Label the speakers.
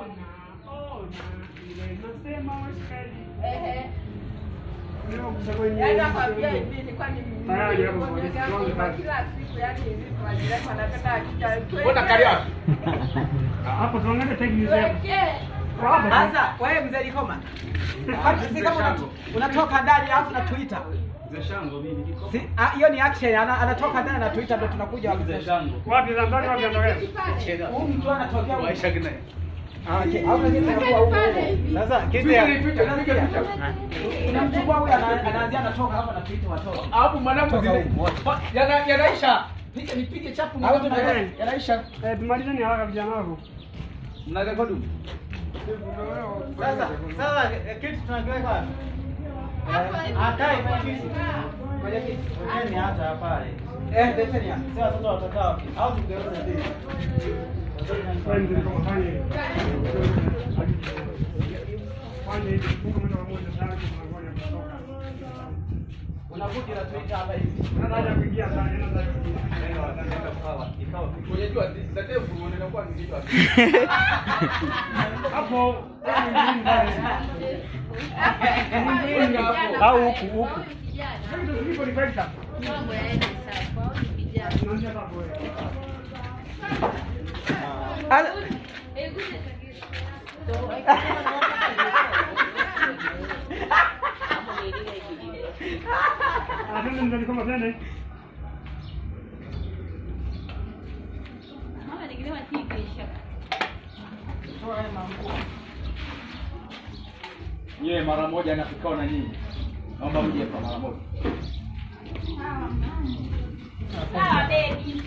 Speaker 1: Ona, ona, ile nasema washikaji.
Speaker 2: Ehe.
Speaker 1: Leo
Speaker 2: Yaani nakwambia hivi nilikuwa ni
Speaker 1: Tayari hapo
Speaker 2: kwa kila siku yani hivi kwa jirani wanapenda akija.
Speaker 3: Mbona kali wapi?
Speaker 1: Hapo tuangalie technique hapo.
Speaker 4: Sasa wewe mzee Likoma. Si kama unatoka ndani alafu na Twitter.
Speaker 5: Mzee Shango mimi niko.
Speaker 4: Si hiyo ni action, anatoka ndani na Twitter ndo tunakuja wapi
Speaker 5: Mzee Shango.
Speaker 1: Wapi za ndani wapi anatokea?
Speaker 4: Huyu mtu anatokea
Speaker 5: Maisha kina.
Speaker 4: Ah, okay. Au sasa kitu ya unamchukua huyu anaanzia anatoka hapa na Twitter watoto.
Speaker 3: Hapo mwanangu zile. Yanaisha. Piga nipige chapu mwanangu yanaisha.
Speaker 1: Eh, tumalizeni haraka vijana wako.
Speaker 5: Mna rekodi?
Speaker 4: Sasa sasa kitu tunakiweka wapi? Akae kwenye kiti. Kwenye kiti.
Speaker 6: Leteni hata pale.
Speaker 4: Eh, leteni hapa.
Speaker 6: Sasa watoto watakaa wapi? Au tugeuze vipi?
Speaker 4: Unakuja na Twitter hapa hivi.
Speaker 1: Unataka kuingia sana, unataka kuingia.
Speaker 3: Kwenye jua za ndevu unakuwa ni kichwa.
Speaker 1: Hapo au huku huku. Ndio ni faida.
Speaker 2: Mambo yaende sawa kwa vijana.
Speaker 1: Tunaanzia hapo wewe. Atende mzee Likoma twende.
Speaker 2: Mama ningewa tigisha.
Speaker 5: Nyewe mara moja na kikao na nyinyi. Naomba mje hapa mara moja.
Speaker 2: Sawa baby.